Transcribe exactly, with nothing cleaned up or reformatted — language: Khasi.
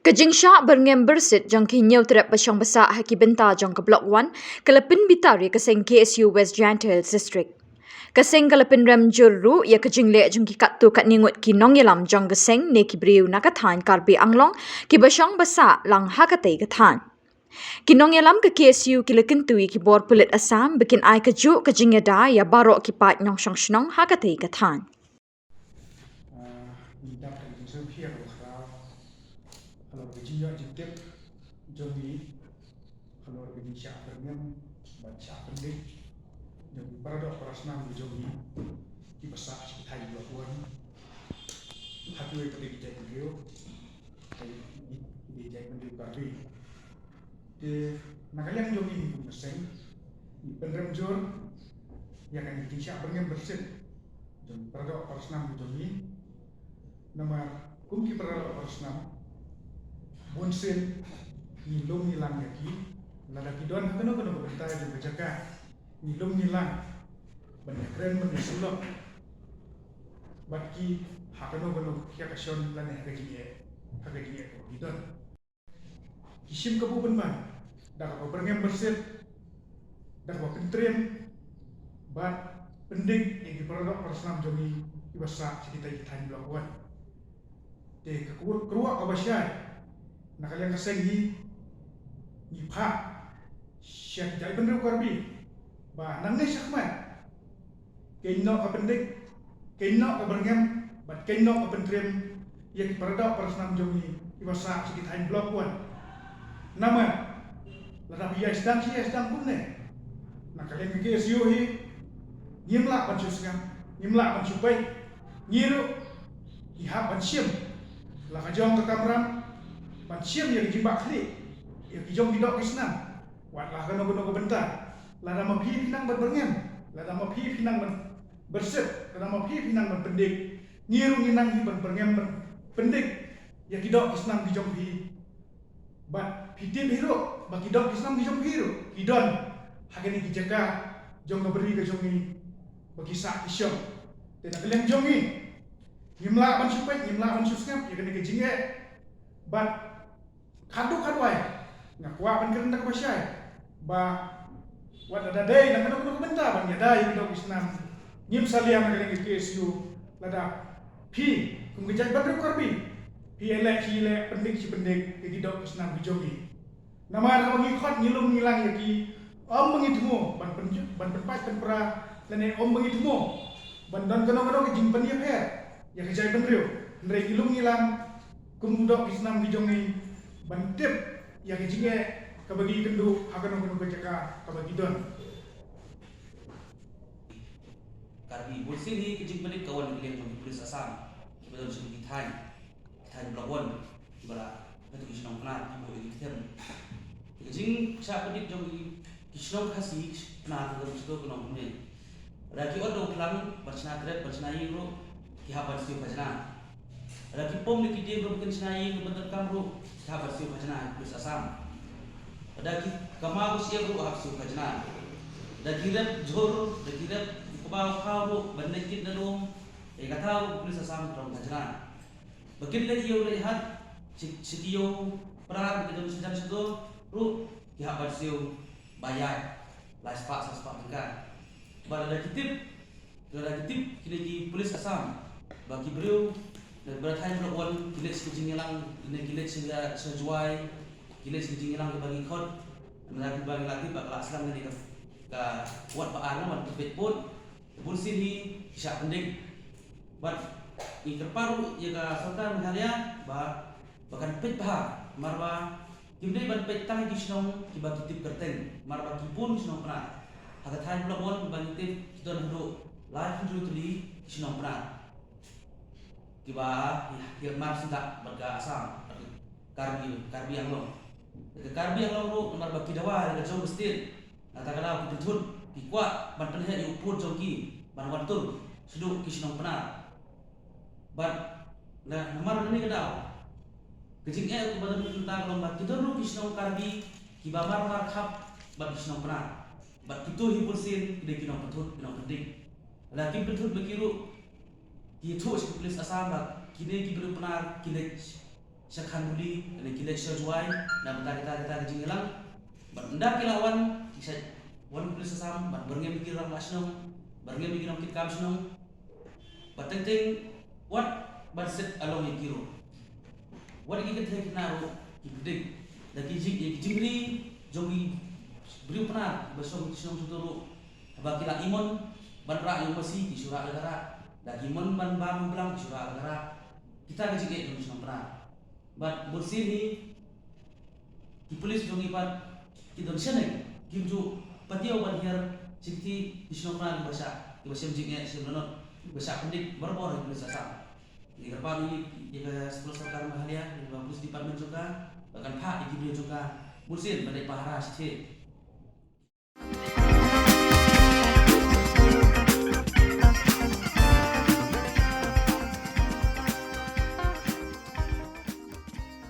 Ka jingshah byrngem byrsit jong ki hynñiew trep ba shong ba sah ha ki bynta jong ka Block One ka la pynbitar ïa ka seng K S U West Jaintia Hills District. Ka seng ka la pynrem jur ruh ïa ka jingleh jong ki katto katne ngut ki nongïalam jong ka seng ne ki briew na ka thaiñ Karbi Anglong kiba shong ba sah lang ha katei ka thaiñ. Ki nongïalam ka K S U ki la kyntu ïa ki bor pulit Assam ba kin ai kajuh ka jingïada ïa baroh ki paid nongshong shnong ha katei ka thaiñ. Ah, ngi dap ka jingsngewsih halor ka, halor ka jingïoh jingtip jong ngi halor ka jingshah byrngem bad shah pyndik jong ki paradoh parasnam jong ngi kiba sah sha ki thaiñ Block One ha kiwei pat ki jaitbynriew, ki jaitbynriew Karbi. Te na ka liang jong ngi kum ka seng ngi pynrem jur ïa kane ka jingshah byrngem byrsit jong ki paradoh parasnam jong ngi. Namar kum ki paradoh parasnam, bunsien ngi lum ngi lang ïa ki, lada ki don ha kano kano ka bynta jong ka jaka ngi lum ngi lang ban ïakren ban ïasyllok bad ki ha kano kano ka ïa ka shon lane ha ka jingeh, ha ka jingeh kaba ki don. Ki shim kabu pynban da kaba byrngem byrsit, da kaba pyntriem bad pyndik ïa ki paradoh parasnam jong ngi kiba sah sha kita ki thaiñ Block One. Te ka kur-, kyrwoh kaba shai na ka liang ka seng ngi, ngi phah sha ki jaitbynriew Karbi ba nangne shakhmat kein noh ka pyndik, kein noh ka byrngem bad kein noh ka pyntriem ïa ki paradoh parasnam jong ngi kiba sah sha ki thaiñ Block One. Namar lada phi ïai sdang shi ïai sdang kumne, na ka liang ka K S U hi ngim lah ban shu sngap, ngim lah ban shu peit. Ngi ruh ngi hap ban shim la ka jong ka kamram ban shim ïa ki jingbakla ïa ki jong ki doh ki snam. Wat la kano kano ka bynta, lada ma phi phi nang ban byrngem, lada ma phi phi nang ban byrsit, lada ma phi phi nang ban pyndik, ngi ruh ngi nang hi ban byrngem ban pyndik ïa ki doh ki snam ki jong phi. Bad phi tip hi ruh ba ki doh ki snam ki jong phi ruh ki don ha kine ki jaka jong ka bri ka jong ngi ba ki sah ki shong. Te na ka liang jong ngi ngim lah ban shu peit, ngim lah ban shu sngap ïa kane ka jingeh. Bad khadduh khadwai nga kwah ban kren da kaba shai ba wat lada dei na kano kano ka bynta ban ïada ïa ki doh ki snam, ngim salia na ka liang ka K S U. Lada phi kum ka jaitbynriew Karbi phi ïaleh shi ïaleh, pyndik shi pyndik ïa ki doh ki snam ki jong ngi. Namar haba ngi khot ngi lum ngi lang ïa ki, ym ba ngi thmu ban pyn-, ban pynpait pynpra lane ym ba ngi thmu ban don kano kano ka jingpynïapher ïa ka jaitbynriew. Hynrei ngi lum ngi lang kum u doh ki snam ki jong ngi ban tip ïa ka jingeh kaba ki kynduh ha kano kano ka jaka kaba ki don. Karbi, bunsien hi ka jingpyndik ka wan na ka liang jong ki police Assam kiba don sha ki thaiñ, ki thaiñ Block One, kiba la, kata ki shnong Pnar ki buh ïa ki ktien. Ka jingshah pyndik jong ki, ki shnong Khasi Pnar ka don sha ki nongpyndik. Lada ki ot da u phlang ban shna trep ban shna ïing ruh ki hap ban siew khajna. Lada ki pom da ki dieng ruh ba kin shna ïing ban donkam ruh ki hap ban siew khajna ha ki police Assam. Lada ki kama u siem ruh hap siew khajna. Lada ki rep jhur, lada ki rep u kba u khaw ruh ban leit kit na lum ïa kata ruh ki police Assam ki dong khajna. Ba kin leit ïew leit hat sha, sha ki ïew Pnar ba ki don shajan shato ruh ki hap ban siew ba ïaid lai spah saw spah tyngka. Bad lada ki tip, lada ki tip kine ki police Assam ba ki briew na, ba thaiñ Block One ki leit sha ka jingïalang ne ki leit sha, sha Jowai, ki leit sha ka jingïalang kaba ngi khot, namar ba ngi la tip ba ka la sdang kane ka, ka wat ba ar, namar ki peit pud. Bunsien hi ki shah pyndik. Bad ngi kyrpad ruh ïa ka sorkar Meghalaya ba, ba kan peit bha, namar ba kim dei ban peit tang ïa ki shnong kiba ki tip kyrteng, namar ba ki bun ki shnong Pnar ha ka thaiñ Block One kiba ngi tip ki don haduh lai hynriew tylli ki shnong Pnar kiba ki mar syndah bad ka Assam, bad ka Karbi, Karbi Anglong. Ka Karbi Anglong ruh namar ba ki dawa ïa ka jong ka state, na kata ka daw ki pynthut, ki kwah ban pynheh ïa u pud jong ki ban wan tur shaduh ki shnong Pnar. Bad na, namar kane ka daw ka jingeh kaba don mynta ka long ba ki don ruh ki shnong Karbi kiba mar mar khap bad ki shnong Pnar. Bad kito hi bunsien ki dei ki nongpynthut, ki nongpyndik. Lada kim pynthut ba ki ruh ki ïathuh sha ki police Assam ba kine ki briew Pnar ki leit sha Khanbuli, kane ki leit sha Jowai na bynta kita kita ki jingïalang. Bad ynda ki la wan, ki sa wan police Assam, bad byrngem ïa ki rangbah shnong, byrngem ïa ki nongkitkam shnong. Bad teng teng wat ban set along ïa ki ruh. Wat ïa ki kynthei kynthei ruh ki pyndik da ki jing ïa ki jingri jong ki briew Pnar ba shong shnong shuh ruh. Haba ki la imon ban rah ïa u masi ki shu rah la ka rah. Da ki imon ban bam blang ki shu rah la ka rah. Kita ki jingeh jong ki shnong Pnar. Bad bunsien hi ki police jong ngi pat ki don shaneng, kim ju patiaw ban hiar sha kiti ki shnong Pnar kiba shah, kiba shem jingeh shem lanot, kiba shah pyndik barabor ïa ki police Assam. Ngi kyrpad ïa ka state sorkar Meghalaya, ïa ka police department jong ka, ba kan phah ïa ki briew jong ka bunsien ban leit pahara shatei